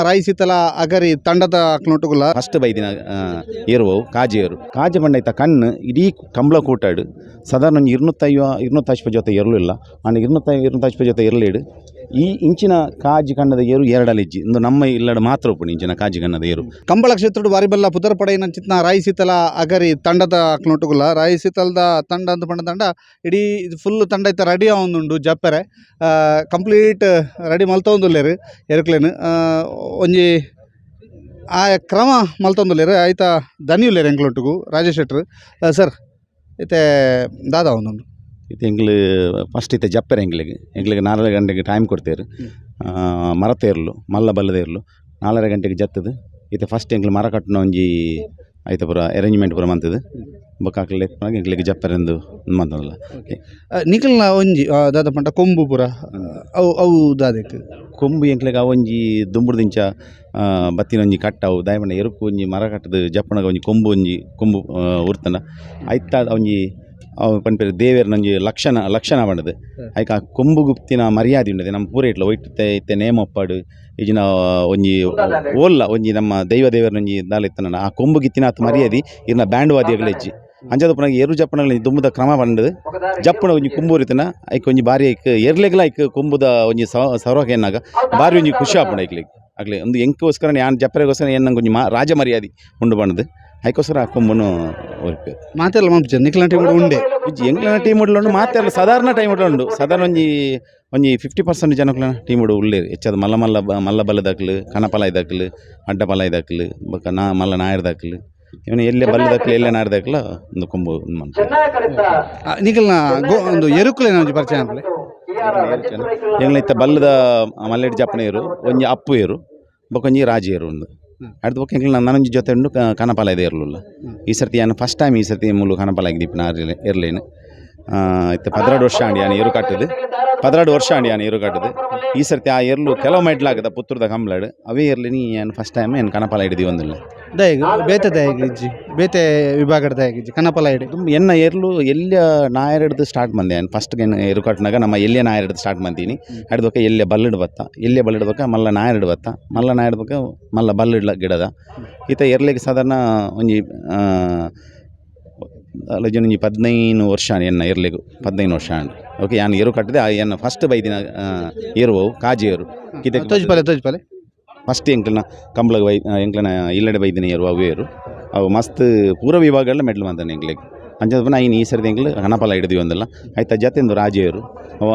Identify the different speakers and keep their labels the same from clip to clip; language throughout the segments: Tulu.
Speaker 1: ರಾಯಿಸಿತಲ ಅಗರಿ ತಂಡದ ಅಕ್ಲೊಟ್ಟುಗುಲ.
Speaker 2: ಫಸ್ಟ್ ಬೈದಿನ ಏರುವವು ಕಾಜಿ ಏರು. ಕಾಜಿ ಪಂಡ ಐತ ಕಣ್ಣು ಇಡೀ ಕಂಬಳ ಕೂಟಾಡು ಸಾಧಾರಣ ಒಂಜಿ 250 250 ಜೊತೆ ಎರ್ಲು ಇಲ್ಲ. ಆಂಡ 250 ಜೊತೆ ಎರ್ಲಿಡು ಈ ಇಂಚಿನ ಕಾಜಿ ಕಣ್ಣದ ಏರು ಎರಡಲಿಜ್ಜಿ. ಇಂದು ನಮ್ಮ ಇಲ್ಲಡ ಮಾತ್ರ ಉಪ್ಪುಂಡು ಇಂಚಿನ ಕಾಜಿ ಕಣ್ಣದ ಏರು.
Speaker 1: ಕಂಬಳ ಕ್ಷೇತ್ರದ ಬಾರಿ ಬಲ್ಲ ಪುದರ್ ಪಡೆಯಿನ ಚಿತ್ನ ರಾಯಿಸಿತಲ ಅಗರಿ ತಂಡದ ಅಕ್ಲೊಟ್ಟುಗುಲ. ರಾಯಿಸಿತಲದ ತಂಡ ಅಂತ ಪಂಡ ತಂಡ ಇಡೀ ಫುಲ್ ತಂಡ ಇತ್ತ ರೆಡಿ ಆವೊಂದುಂಡು. ಜಪ್ಪರೆ ಕಂಪ್ಲೀಟ್ ರೆಡಿ ಮಲ್ತೊಂದುಲ್ಲೆರ್. ಎರುಕ್ಲೇನು ಒಂಜಿ ಆ ಕ್ರಮ ಮಲ್ತೊಂದುಲ್ಲೆರ್. ಐತ ದನಿ ಉಲ್ಲೆರ್ ಎಂಕ್ಲೊಟ್ಟುಗು ರಾಜೇಶ್ ಶೆಟ್ರು. ಸರ್, ಇತ್ತೆ ದಾದ ಆವೊಂದುಂಡು?
Speaker 2: ಇತ್ತೆ ಎಂಕ್ಲು ಫಸ್ಟ್ ಇತ್ತೆ ಜಪ್ಪರೆ. ಎಂಕ್ಲೆಗ್ ಎಂಕ್ಲೆಗ್ 4.5 ಗಂಟೆಗೆ ಟೈಮ್ ಕೊಡ್ತೇರು. ಮರತೇರ್ಲು, ಮಲ್ಲ ಬಲ್ಲದೇರ್ಲು 4.5 ಗಂಟೆಗೆ ಜತ್ತದು. ಇತ್ತೆ ಫಸ್ಟ್ ಎಂಕ್ಲು ಮರ ಕಟ್ಟುನ ಒಂಜಿ ಐತ ಪೂರ ಅರೇಂಜ್ಮೆಂಟ್ ಪೂರ ಮಂತದು. ಬೊಕ್ಕ ಅಕ್ಲೆ ಎಂಕ್ಲೆಗ್ ಜಪ್ಪರೆಂದು ಮಂತದಲ್ಲ.
Speaker 1: ನಿಕಲ್ನ ಒಂಜಿ ದಾದ ಪಂಡ ಕೊಂಬು ಪೂರ ಅವು ಅವು ದಾದೆಕ್?
Speaker 2: ಕೊಂಬು ಎಂಕ್ಲೆಗ್ ಅವೊಂಜಿ ದುಂಬುಡ್ದಿಂಚ ಬತ್ತಿನ ಒಂಜಿ ಕಟ್ಟವು. ದಾಯೆ ಎರುಕು ಒಂಜಿ ಮರ ಕಟ್ಟದು ಜಪ್ಪಣಗ ಒಂಜಿ ಕೊಂಬು, ಒಂಜಿ ಕೊಂಬು ಉರ್ತಂಡ ಐತ ಒಂಜಿ ಅವು ಪನ್ಪೆರ್ ದೇವೆರ್ನ ಒಂಜಿ ಲಕ್ಷಣ ಲಕ್ಷಣ ಪಂಡದು. ಐಕ ಆ ಕೊಂಬು ಗುಪ್ತಿನ ಮರ್ಯಾದೆ ಉಂಡದೆ ನಮ್ಮ ಪೂರ ಇಟ್ಲ ಒಯ್ಟ್ ಇತ್ತೆ ಇತ್ತೆ ನೇಮ ಒಪ್ಪಾಡು ಇಜಿನ ಒಂಜಿ ಓಲ್ಲ ಒಂಜಿ ನಮ್ಮ ದೈವ ದೇವರ್ನ ಒಂಜಿ ದಾಲ ಇತ್ತನ ಆ ಕೊಂಬು ಗಿತ್ತಿನ ಆತ್ ಮರ್ಯಾದೆ ಇರ್ನ ಬ್ಯಾಂಡ್ ವಾದ್ಯಗಳು ಹೆಚ್ಚಿ. ಅಂಚಾದ ಪುನಗ ಎರು ಜಪ್ಪಣಗಳ ದುಂಬುದ ಕ್ರಮ ಪಂಡದು ಜಪ್ಪಣ ಒಂಜಿ ಕೊಂಬು ಉರಿತನ ಐಕ್ ಒಂಜಿ ಬಾರಿ ಐಕ್ ಎರ್ಲೆಗ್ಲ ಐಕ್ ಕೊಂಬುದ ಒಂಜಿ ಸೌರಕ ಎನ್ನಾಗ ಬಾರಿ ಒಂಜಿ ಖುಷಿ ಆಪುಂಡು ಐಕ್ಲೆಗ್. ಅಗ್ಲೆ ಒಂದು ಎಂಕೋಸ್ಕರ ಯಾನ್ ಜಪ್ಪರೆಗೋಸ್ಕರ ಏನ್ ನಂಗೆ ಒಂಜಿ ಮಾ ರಾಜ ಮರ್ಯಾದೆ ಉಂಡು ಪಂಡದು ಐಕೋಸ್ಕರ ಆ ಕೊಂಬುನು ಒರಿಪೇರು.
Speaker 1: ಮಾತೆಲ್ಲ ಮಲ್ಪುಜೆರ್? ನಿಕ್ಲ್ನ ಟೀಮ್ ಉಂಡೆ?
Speaker 2: ಇಜ್ಜಿ, ಎಂಕ್ಲೆನ ಟೀಮ್ ಉಂಡು. ಮಾತೆಲ್ಲ ಸಾಧಾರಣ ಟೈಮ್ ಉಂಡು. ಸಾಧಾರಣ ಒಂಜಿ ಒಂಜಿ 50% ಜನಕ್ಲೆನ ಟೀಮ್ ಉಲ್ಲೇರು ಹೆಚ್ಚಾದ. ಮಲ್ಲ ಮಲ್ಲ ಮಲ್ಲ ಬಲ್ಲದಕ್ಲು, ಕನಪಲಾಯ್ದಕ್ಲು, ಅಡ್ಡ ಪಲಾಯ್ದಕ್ಲು, ಬೊಕ್ಕ ನಾ ಮಲ್ಲ ನಾಯರ್ದಕ್ಲು, ಇವನು ಎಲ್ಲೆ ಬಲ್ಲದಕ್ಲು, ಎಲ್ಲೆ ನಾಯರ್ದಕ್ಲ ಒಂದು ಕೊಂಬು ಮನ್ಪುವೆರ್.
Speaker 1: ನಿಕಲ್ನ ಗೋ ಒಂದು ಎರುಕುಲೆನ ಒಂಜಿ ಪರಿಚಯ ಮಲ್ಪುಲೆ.
Speaker 2: ಎಂಗ್ಲ ಇತ್ತ ಬಲ್ಲದ ಮಲ್ಲೆಡ್ ಜಪ್ಪಣ ಏರು, ಒಂಜಿ ಅಪ್ಪು ಏರು, ಬೊಕ್ಕ ಒಂಜಿ ರಾಜಿ ಏರು ಉಂಡು. ಅಡ್ದು ಬೊಕ್ಕ ಎಂಕ್ಲ ನನೊಂಜಿ ಜೊತೆ ಉಂಡು, ಕನಪಾಲಯದ ಏರ್ಲುಲ್ಲ. ಈ ಸರ್ತಿ ಯಾನ್ ಫಸ್ಟ್ ಟೈಮ್ ಈ ಸರ್ತಿ ಮೂಲು ಕನಪಾಲಯಗ್ ದೀಪಿನ ಎರ್ಲೇನು. ಇತ್ತೆ 12 ವರ್ಷ ಆಂಡ್ ಯಾನ್ ಏರು ಕಟ್ಟುದು. 12 ವರ್ಷ ಆಂಡ್ ಯಾನ್ ಏರು ಕಟ್ಟುದು. ಈ ಸರ್ತಿ ಆ ಎರ್ಲು ಕೆಲವು ಮೆಡ್ಲಾಗದ ಪುತ್ತೂರ್ದ ಕಂಬ್ಳಡ್ ಅವೇ ಎರ್ಲಿನಿ ಯಾನ್ ಫಸ್ಟ್ ಟೈಮ್ ಯಾನ್ ಕನಪಾಲ ಹಿಡಿದು ಒಂದಿಲ್ಲ.
Speaker 1: ದಯಗ್ ಬೇತೆ ದಯಗ್ ಇಜ್ಜಿ? ಬೇತೆ ವಿಭಾಗದ ದಯಗ್ ಇಜ್ಜಿ ಕನಪಲ ಇಡಿ?
Speaker 2: ತುಂಬ ಎನ್ನ ಎರ್ಲು ಎಲ್ಲಿಯ ನಾಯರ್ಡ್ದು ಸ್ಟಾರ್ಟ್ ಬಂದೆ. ನಾನು ಫಸ್ಟ್ ಎರು ಕಟ್ಟಿನಾಗ ನಮ್ಮ ಎಲ್ಲಿಯ ನಾಯರ್ಡ್ದು ಸ್ಟಾರ್ಟ್ ಬಂದೀನಿ. ಬೊಕ್ಕ ಎಲ್ಲಿಯ ಬಲ್ಲಿಡ್ ಬತ್ತ, ಎಲ್ಲಿಯ ಬಲ್ಲಿಡ್ ಬೊಕ್ಕ ಮಲ್ಲ ನಾಯರ್ಡ್ ಬತ್ತ, ಮಲ್ಲ ನಾಯರ್ಡ್ ಬೊಕ್ಕ ಮಲ್ಲ ಬಲ್ಲಿಡ್ಲ ಗಿಡದ. ಈತ ಎರ್ಲಿಗೆ ಸಾಧಾರಣ ಒಂಜಿ ಅಲಜನ ಒಂಜಿ 15 ವರ್ಷ ಆಂಡ್ ಎನ್ನ ಎರ್ಲಿಗು. 15 ವರ್ಷ ಆಂಡ್. ಓಕೆ, ಯಾನ್ ಎರು ಕಟ್ಟಿದೆ. ಆ ಎನ್ನ ಫಸ್ಟ್ ಬೈದಿನ ಏರುವವು ಕಾಜಿ ಏರು ಕಿದೆಕ್.
Speaker 1: ತೋಜಿಪಾಲೆ, ತೋಜಿಪಾಲೆ.
Speaker 2: ಫಸ್ಟ್ ಎಂಕ್ಲನ ಕಂಬ್ಳಗ್ ಬೈ ಎಂಕ್ಲನ ಇಲ್ಲಡೆ ಬೈದಿನ ಏರು ಅವು ಏರು. ಅವು ಮಸ್ತ್ ಪೂರ ವಿಭಾಗಗಳ ಮೆಡ್ಲ್ ಮಂತಾನೆ ಎಂಕ್ಲೆಗ್. ಅಂಚಾದ ಪುನಃ ಐನ್ ಈ ಸರ್ತಿ ಎಂಕ್ಲು ಕನಪಲ ಹಿಡಿದು ಒಂದಲ್ಲ. ಆಯ್ತಾ ಜತೆಂದು ರಾಜೇರು ಅವ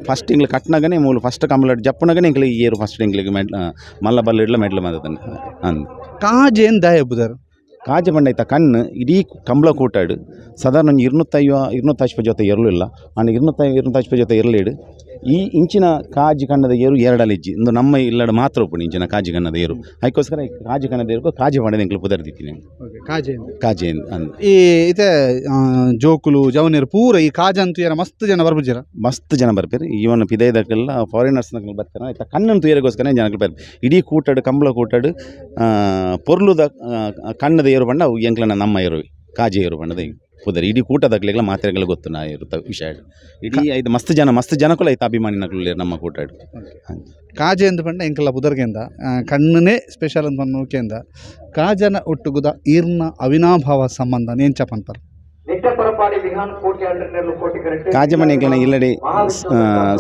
Speaker 2: ಫಸ್ಟ್ ಎಂಕ್ಲು ಕಟ್ನಾಗನೇ ಮೂಲು ಫಸ್ಟ್ ಕಂಬ್ಳ ಜಪ್ಪುನಗನೇ ಎಂಕ್ಲು ಈ ಏರು ಫಸ್ಟ್ ಎಂಕ್ಲಿಗೆ ಮೆಡ್ಲ ಮಲ್ಲ ಬಲ್ಲ ಇಡ್ಲ ಮೆಡ್ಲ್ ಮಂತಾನೆ ಅಂದ್.
Speaker 1: ಕಾಜೇನ್ ದಾಯ ಪುದರ್?
Speaker 2: ಕಾಜಿ ಪಂಡ ಐತ ಕಣ್ಣು ಇಡೀ ಕಂಬಳ ಕೂಟಾಡು ಸಾಧಾರಣ ಒಂಜಿ 250 250 ಜೊತೆ ಎರ್ಲು ಇಲ್ಲ. ಆಂಡ 250 ಜೊತೆ ಎರ್ಲಿಡು ಈ ಇಂಚಿನ ಕಾಜಿ ಕಣ್ಣದ ಏರು ಎರಡಲಿಜ್ಜಿ. ಇಂದು ನಮ್ಮ ಇಲ್ಲಡ ಮಾತ್ರ ಉಪ್ಪುಂಡು ಇಂಚಿನ ಕಾಜಿ ಕಣ್ಣದ ಏರು. ಐಕೋಸ್ಕರ ಈ ಕಾಜಿ ಕಣ್ಣದ ಏರು ಕಾಜಿ ಪಂಡದ ಎಂಕ್ಲು ಪುದರ್ ದಿತ್ತಿನಿ.
Speaker 1: ಕಾಜೆ.
Speaker 2: ಕಾಜಿ ಅಂದ್.
Speaker 1: ಈ ಇತ್ತೆ ಜೋಕುಲು ಜವನಿಯರು ಪೂರ ಈ ಕಾಜ ಅಂತೂ ಏರ ಮಸ್ತ್ ಜನ ಬರ್ಪುಜೆರ?
Speaker 2: ಮಸ್ತ್ ಜನ ಬರ್ಪೇರು. ಇವನ್ ಪಿದೈದಕ್ಕೆಲ್ಲ ಫಾರಿನರ್ಸ್ ಬರ್ತಾರೆ. ಆಯ್ತಾ ಕಣ್ಣನ್ನು ತೂಯರೆಗೋಸ್ಕರ ಜನಗಳು ಬರ್ಪೇರು. ಇಡೀ ಕೂಟಡು ಕಂಬಳ ಕೂಟಡು ಪೊರ್ಲುದ ಕಣ್ಣದ ಏರು ಪಂಡ ಅವು ಎಂಕ್ಲನ ನಮ್ಮ ಏರು ಕಾಜಿ ಏರು ಪಂಡದ ಪುದರ್. ಇಡೀ ಕೂಟದಕ್ಲೆಗ್ಲ ಮಾತ್ರೆಗಳು ಗೊತ್ತು ನಾ ಇರುತ್ತ ವಿಷಯ. ಇಡೀ ಐದು ಮಸ್ತ್ ಜನ, ಮಸ್ತ್ ಜನಕ್ಕೂ ಐತ ಅಭಿಮಾನಿನಕ್ಲು ನಮ್ಮ ಕೂಟಡು.
Speaker 1: ಕಾಜೆ ಅಂದ್ ಪಂಡ ಎಂಕಲ ಪುದರ್ಗೆಂದ ಕಣ್ಣನೇ ಸ್ಪೆಷಲ್ ಅಂತ ಪನ್ನುಕೆಂದ. ಕಾಜನ ಒಟ್ಟುಗುದ ಈರ್ನ ಅವಿನಾಭಾವ ಸಂಬಂಧ ನೇಂಚ ಪನ್ಪರ್?
Speaker 2: ಕಾಜಮನೆ ಎಂಕ್ಲನ ಇಲ್ಲಡೆ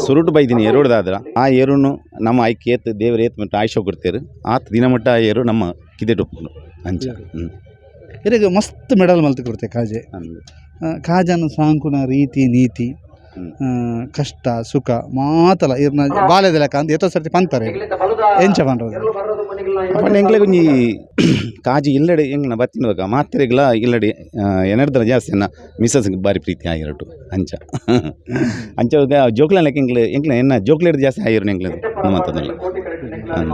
Speaker 2: ಸುರುಟು ಬೈದಿನಿ ಎರುಡ್ದಾದ್ರ ಆ ಏರುನು ನಮ್ಮ ಐಕ್ ಏತ್ ದೇವರ ಏತ್ ಮಟ್ಟ ಆಯುಷ್ಯ ಕೊಡ್ತೇರು ಆತ್ ದಿನ ಮಟ್ಟ ಆ ಏರು ನಮ್ಮ ಕಿದೆಟುಪ್ಪುಂಡು ಅಂಚ.
Speaker 1: ಇರೆಗ್ ಮಸ್ತ್ ಮೆಡಲ್ ಮಲ್ತ್ ಕೊಡ್ತೆ ಕಾಜೆ.
Speaker 2: ಅಂದ್.
Speaker 1: ಕಾಜನ ಸಾಂಕುನ ರೀತಿ ನೀತಿ, ಕಷ್ಟ ಸುಖ ಮಾತಲ ಇರ್ನ ಬಾಲ್ಯದ ಲೆಕ್ಕ ಅಂದ್ ಏತೋ ಸರ್ತಿ ಪಂತಾರೆ. ಎಂಚ ಪನ್ರೋದು?
Speaker 2: ಅಪ್ಪಂಡ ಎಂಕ್ಲೆಗ್ ಒಂಜಿ ಕಾಜಿ ಇಲ್ಲಡೆ ಎಂಕ್ಲನ ಬತ್ತಿನ ಮಾತ್ರೆಗ್ಲ ಇಲ್ಲಡೆ ಎನರ್ದಲ ಜಾಸ್ತಿ ಎನ್ನ ಮಿಸಸ್ ಬಾರಿ ಪ್ರೀತಿ ಆಗಿರಟು ಅಂಚ. ಅಂಚ ಜೋಕ್ಲ ಲೆಕ್ಕ ಎಂಕ್ಲೆ ಎಂಕ್ಲ ಎನ್ನ ಜೋಕ್ಲೇಡ್ ಜಾಸ್ತಿ ಆಗಿರು ಎಂಕ್ಲೆ ಮಂತದಲ್ಲ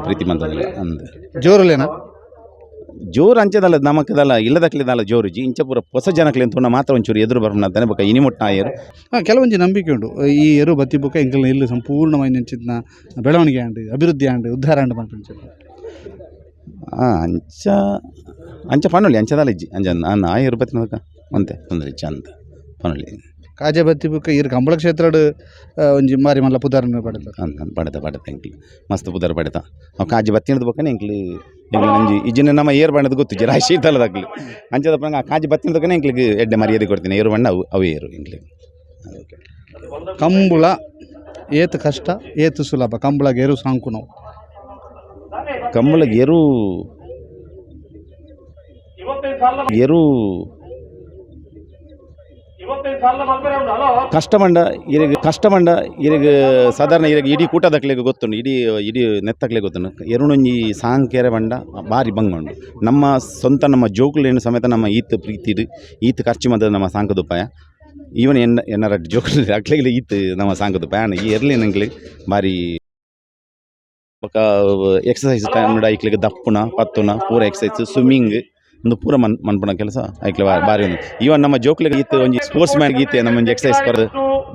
Speaker 2: ಪ್ರೀತಿ ಮಂತದಲ್ಲ ಅಂದ್.
Speaker 1: ಜೋರುಲೇನಾ?
Speaker 2: ಜೋರು ಅಂಚದಲ್ಲ, ನಮಕದಲ್ಲ ಇಲ್ಲದಕ್ಲಿದಲ್ಲ ಜೋರು ಜಿ. ಇಂಚ ಪೂರ ಹೊಸ ಜನಕ್ಲೆ ಅಂತ ಮಾತ್ರ ಒಂಚೂರು ಎದುರು ಬರ್ಪುನಂತಾನೆ. ಬೊಕ್ಕ ಇನಿ ಮುಟ್ಟ ಆಯೆರು.
Speaker 1: ಕೆಲವೊಂಜಿ ನಂಬಿಕೆ ಉಂಡು, ಈ ಎರು ಬತ್ತಿ ಬೊಕ್ಕ ಎಂಕಲ್ನ ಇಲ್ಲಿ ಸಂಪೂರ್ಣವಾಗಿ ನೆಂಚಿನ ಬೆಳವಣಿಗೆ ಆಂಡ್, ಅಭಿವೃದ್ಧಿ ಆಂಡ್, ಉದ್ಧಾರ ಆಂಡ್ ಪನ್ಪಿನ.
Speaker 2: ಅಂಚ ಅಂಚ ಪನೊಲಿ. ಅಂಚದಲ್ಲ ಇಜ್ಜಿ ಅಂಚ. ಅನ್ನ ಆ ಎರು ಬತ್ತಿನ ಅಂತೆ ತೊಂದರೆ ಇಜ್ಜಿ ಅಂತ ಪನೊಲಿ.
Speaker 1: ಕಾಜೆ ಬತ್ತಿ ಬುಕ್ಕ ಈರ್ ಕಂಬಳ ಕ್ಷೇತ್ರಡ್ ಒಂಜಿ ಮಾರಿ ಮಲ್ಲ ಪುದರ್ನ ಪಡೆದ.
Speaker 2: ಅಂದ್ ಪಡೆತ ಪಡೆತ, ಎಂಕ್ಲು ಮಸ್ತ್ ಪುದರ್ ಪಡೆತ. ಅವು ಕಾಜಿ ಬತ್ತಿನದ ಬೊಕ್ಕನೆ ಎಂಕ್ಲು ಎಂಕ್ಲು ಒಂಜಿ ಇಜ್ಜಿನ ನಮ್ಮ ಏರ್ ಬಣ್ಣದ ಗೊತ್ತಿಜ್ಜಿ ರಾಶಿ ತಲದಕ್ಲು. ಅಂಚದ ಪಂಗ ಆ ಕಾಜಿ ಬತ್ತಿನ ಬೊಕ್ಕನೆ ಎಂಕ್ಲಿಗೆ ಎಡ್ಡೆ ಮರ್ಯಾದೆ ಕೊಡ್ತೀನಿ. ಏರು ಬಣ್ಣ ಅವು ಅವು ಏರು ಎಂಕ್ಲಿಗೆ.
Speaker 1: ಕಂಬುಳ ಏತ್ ಕಷ್ಟ, ಏತ್ ಸುಲಭ ಕಂಬಳಗೆ ಏರು ಸಾಂಕುನವು?
Speaker 2: ಕಂಬಳಗೆ ಎರು ಎರು ಕಷ್ಟ ಮಂಡ ಇರೆಗ್, ಕಷ್ಟ ಮಂಡ ಇರೆಗ್. ಸಾಧಾರಣ ಇರೆಗ್ ಇಡೀ ಕೂಟದಕ್ಲೆಗ್ ಗೊತ್ತುಂಡು, ಇಡೀ ಇಡೀ ನೆತ್ತಕ್ಲೆಗ್ ಗೊತ್ತುಂಡು. ಎರುನೊಂಜಿ ಸಾಂಕೆರೆ ಬಂಡ ಬಾರಿ ಬಂಗ ಉಂಡು. ನಮ್ಮ ಸ್ವಂತ ನಮ್ಮ ಜೋಕುಲೇನು ಸಮೇತ ನಮ್ಮ ಈತ್ ಪ್ರೀತಿಡ್ ಈತ್ ಖರ್ಚು ಮದ ನಮ್ಮ ಸಾಂಕದುಪಾಯ. ಈವನ್ ಎನ್ನ ಎನ್ನ ರಡ್ಡ್ ಜೋಕುಲು ಅಕ್ಲೆಗ್ಲ ಈತ್ ನಮ್ಮ ಸಾಂಕದುಪಾಯ. ಆಂಡ ಈ ಎರ್ಲಿ ನಂಗ್ಲಿ ಬಾರಿ ಬೊಕ ಎಕ್ಸಸೈಸ್ ಟೈಮ್ ಐಕ್ಲೆಗ್ ದಪ್ಪುನ ಪತ್ತುನ ಪೂರ ಎಕ್ಸಸೈಸ್, ಸ್ವಿಮ್ಮಿಂಗ್ ಒಂದು ಪೂರ ಮನ್ ಮನ್ಪುನ ಕೆಲಸ ಐಕ್ಲೆ ಬಾರಿ ಉಂಡು. ಈವನ್ ನಮ್ಮ ಜೋಕ್ಲೆಗ್ ಈತ್ ಒಂಜಿ ಸ್ಪೋರ್ಟ್ಸ್ ಮ್ಯಾನ್ ಗೀತೆ ನಮ್ಮ ಒಂಜಿ ಎಕ್ಸಸೈಸ್ ಕೊರ್ದು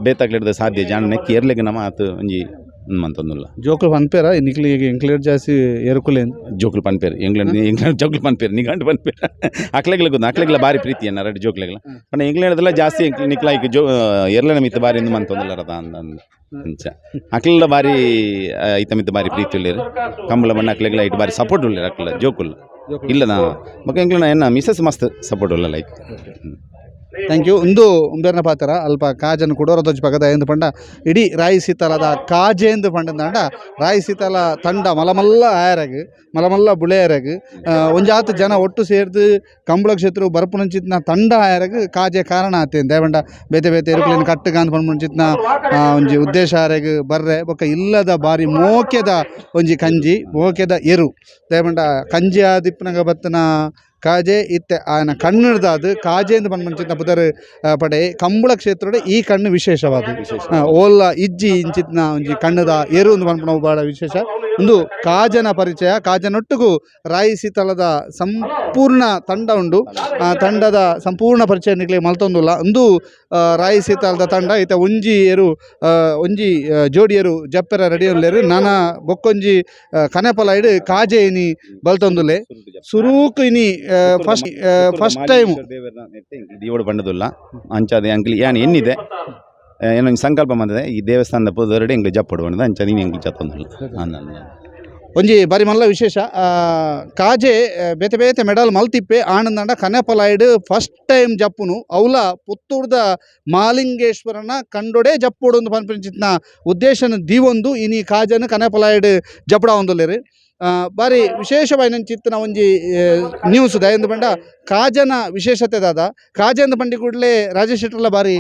Speaker 2: ಬೇತಾಕ್ಲೆಡ್ದ್ ಸಾಧ್ಯ ಜಾನ ನೆಕ್ ಎರ್ಲೆಗ್ ನಮ್ಮ ಆತ್ ಒಂಜಿ ಮಂತೊಂದುಲ್ಲ.
Speaker 1: ಜೋಕುಲು ಪನ್ಪೇರ ನಿಕ್ಲಿ ಎಂಕ್ಲೇಟ್ ಜಾಸ್ತಿ ಎರುಕುಲೇನ್?
Speaker 2: ಜೋಕುಲು ಪನ್ಪೇರು, ಇಂಗ್ಲೆಂಡ್ ಇಂಗ್ಲೆಂಡ್ ಜೋಕುಲು ಪನ್ಪೇರು, ನಿಘಂಟು ಪನ್ಪೇರು. ಅಕ್ಲೆಗ್ಲ ಗೊತ್ತು, ಅಕ್ಲೆಗ್ಲ ಬಾರಿ ಪ್ರೀತಿ ಅನ್ನ ರಡ್ಡ್ ಜೋಕ್ಲೆಗ್ಲ. ಪಂಡ ಇಂಗ್ಲೆಂಡ್ದಲ್ಲ ಜಾಸ್ತಿ ನಿಕ್ಲ ಐಕ್ ಜೋ ಎರ್ಲೆನ ಮಿತ್ತ್ ಬಾರಿ ಇಂದು ಮಂತೊಂದುಲ್ಲ ರಥ ಅಂದ ಅಂಚ. ಅಕ್ಲೆಲ್ಲ ಬಾರಿ ಐತ ಮಿತ್ತ್ ಬಾರಿ ಪ್ರೀತಿ ಉಲ್ಲೇರು. ಕಂಬಳ ಬಣ್ಣ ಅಕ್ಲೆಗ್ಲ ಐಟ್ ಬಾರಿ ಸಪೋರ್ಟ್ ಉಲ್ಲೇರು ಅಕ್ಲ ಜೋಕುಲು. ಇಲ್ಲದ ಬೊಕ ಎಂಕ್ಲೆನ ಎನ್ನ ಮಿಸಸ್ ಮಸ್ತ್ ಸಪೋರ್ಟ್ ಉಲ್ಲ like.
Speaker 1: Thank you. ಒಂದು ಉಂಬೆರ್ನ ಪಾತ್ರ ಅಲ್ಪ ಕಾಜನ್ ಕುಡೋರ ದೊಜ್ಜ ಪಗದ ಎಂದು ಪಂಡ ಇಡೀ ರಾಯಿ ಸೀತಾಲದ ಕಾಜೆಂದು ಪಂಡಂದಾಂಡ ರಾಯಿ ಸೀತಾಲ ತಂಡ ಮಲಮಲ್ಲ ಆಯರಗ್ ಮಲಮಲ್ಲ ಬುಳೆಯರಗ್ ಒಂಜಾತ್ ಜನ ಒಟ್ಟು ಸೇರ್ದು ಕಂಬಳ ಕ್ಷೇತ್ರ ಬರಪುನಂಚಿತ್ನ ತಂಡ ಆಯರಗ್ ಕಾಜೆ ಕಾರಣ ಆತೇನ್ ದೇವಂಡ ಬೇತೆ ಬೇತೆ ಎರುಕುಲೆನ್ ಕಟ್ಟುಗಾಂದ್ ಪಂಡ್ಪುನಂಚಿತ್ನ ಒಂಜಿ ಉದ್ದೇಶ ಆರೆಗ್ ಬರ್ರೆ. ಬೊಕ್ಕ ಇಲ್ಲದ ಬಾರಿ ಮೋಕೆದ ಒಂಜಿ ಕಂಜಿ, ಮೋಕೆದ ಎರು. ದೇವಂಡ ಕಂಜಿ ಆದಿಪ್ಪನಗ ಬತ್ತನ ಕಾಜೆ ಇತ್ತೆ ಆಯನ ಕಣ್ಣುಡ್ದಾದ್ ಕಾಜೆಂದು ಪನ್ಪುನಂಚಿತ್ನ ಪುದರ್ ಪಡೆ. ಕಂಬುಳ ಕ್ಷೇತ್ರಡ್ ಈ ಕಣ್ಣು ವಿಶೇಷವಾದ ಓಲ್ಲ ಇಜ್ಜಿ ಇಂಚಿತ್ನ ಒಂಜಿ ಕಣ್ಣುದ ಎರು ಒಂದು ಪನ್ಪುನವು ಬಹಳ ವಿಶೇಷ. ಒಂದು ಕಾಜನ ಪರಿಚಯ, ಕಾಜನೊಟ್ಟುಗು ರಾಯಿ ಸೀತಲದ ಸಂಪೂರ್ಣ ತಂಡ ಉಂಡು. ಆ ತಂಡದ ಸಂಪೂರ್ಣ ಪರಿಚಯ ನಿಕ್ಲೆ ಮಲ್ತೊಂದುಲ್ಲ. ಒಂದು ರಾಯಿ ಸೀತಾಲದ ತಂಡ ಇತ್ತೆ ಒಂಜಿ ಎರು ಒಂಜಿ ಜೋಡಿ ಎರು ಜಪ್ಪೆರ ರೆಡಿ ಉಲ್ಲೆರ್. ನನ ಬೊಕ್ಕೊಂಜಿ ಕನೆಪಲಾಯ್ಡ್ ಕಾಜೆ ಇನಿ ಬಲ್ತೊಂದುಲ್ಲೆ. ಸುರೂಕ್ ಇನಿ first first time.
Speaker 2: ದೇವಡು ಪಂಡದುಲ್ಲ ಅಂಚಾದ ಅಂಕ್ಲಿ ಯಾನ್ ಎನ್ನಿದೆ ಏನೊಂಜಿ ಸಂಕಲ್ಪ ಮಂದಿದೆ ಈ ದೇವಸ್ಥಾನದ ಪುದರ್ಡ್ ಎಂಕ್ಲೆ ಜಪ್ಪಡು ಪಂಡದ. ಅಂಚಾದ ಇನಿ ಎಂಕ್ಲೆ ಜತ್ತೊಂದುಲ್ಲ ಅಂದ.
Speaker 1: ಒಂಜಿ ಬಾರಿ ಮಲ್ಲ ವಿಶೇಷ. ಕಾಜೆ ಬೇತೆ ಬೇತೆ ಮೆಡಲ್ ಮಲ್ತಿಪ್ಪೆ ಆನಂದಂಡ ಕನೆಪಲಾಯ್ಡ್ ಫಸ್ಟ್ ಟೈಮ್ ಜಪ್ಪುನು. ಅವ್ಲ ಪುತ್ತೂರ್ದ ಮಾಲಿಂಗೇಶ್ವರನ ಕಂಡೊಡೆ ಜಪ್ಪುಡು ಒಂದು ಪನ್ಪಿಂಚಿತ್ನ ಉದ್ದೇಶನ ದೀವೊಂದು ಇನಿ ಕಾಜನ ಕನೆಪಲಾಯ್ಡ್ ಜಪ್ಪಡ ಒಂದುಲ್ಲೆರ್. ಬಾರಿ ವಿಶೇಷವಾಯಿನಂಚಿತ್ತಿನ ಒಂಜಿ ನ್ಯೂಸ್ ದಯಂದು ಪಂಡ ಕಾಜನ ವಿಶೇಷತೆ ದಾದ. ಕಾಜಂದು ಪಂಡಿ ಕೂಡಲೇ ರಾಜೇಶ್ ಶೆಟ್ಟರ್ಲ ಬಾರಿ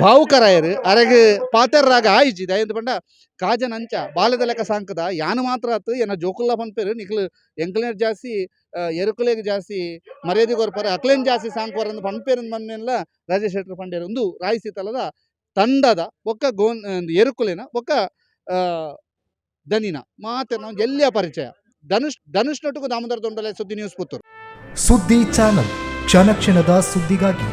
Speaker 1: ಭಾವುಕರಾಯರು. ಅರೆಗ್ ಪಾತೆರ್ರಾಗ ಆಯಿಜಿ. ದಯಂದು ಪಂಡ ಕಾಜನ ಅಂಚ ಬಾಲ್ಯದ ಲೆಕ್ಕ ಸಾಂಕದ. ಯಾನ್ ಮಾತ್ರ ಅತ್, ಎನ್ನ ಜೋಕುಲ್ಲ ಪನ್ಪೆರ್, ನಿಕ್ಲು ಎಂಕ್ಲೆರ್ ಜಾಸ್ತಿ ಎರುಕುಲೆಗ್ ಜಾಸ್ತಿ ಮರ್ಯಾದೆ ಕೊರ್ಪರೆ, ಅಕ್ಲೆನ್ ಜಾಸ್ತಿ ಸಾಂಕುವರಂದು ಪನ್ಪೆರ್ ಮನ್ನೆಲ್ಲ ರಾಜೇಶ್ ಶೆಟ್ಟರ್ ಪಂಡೇರು. ಒಂದು ರಾಯಿ ಸೀತಲದ ತಂಡದ ಬೊಕ್ಕ ಗೋನ್ ಎರುಕುಲೆನ ಬೊಕ್ಕ ದನಿನ ಮಾತೆರ್ನ ಒಂಜಿ ಎಲ್ಲಿಯ ಪರಿಚಯ. ಧನುಷ್ ಧನುಷ್ ನೊಟ್ಟುಗು ದಾಮೋದರ ದೊಂಡಲೆ, ಸುದ್ದಿ ನ್ಯೂಸ್, ಪುತ್ತೂರು.
Speaker 3: ಸುದ್ದಿ ಚಾನಲ್, ಕ್ಷಣ ಕ್ಷಣದ ಸುದ್ದಿಗಾಗಿ.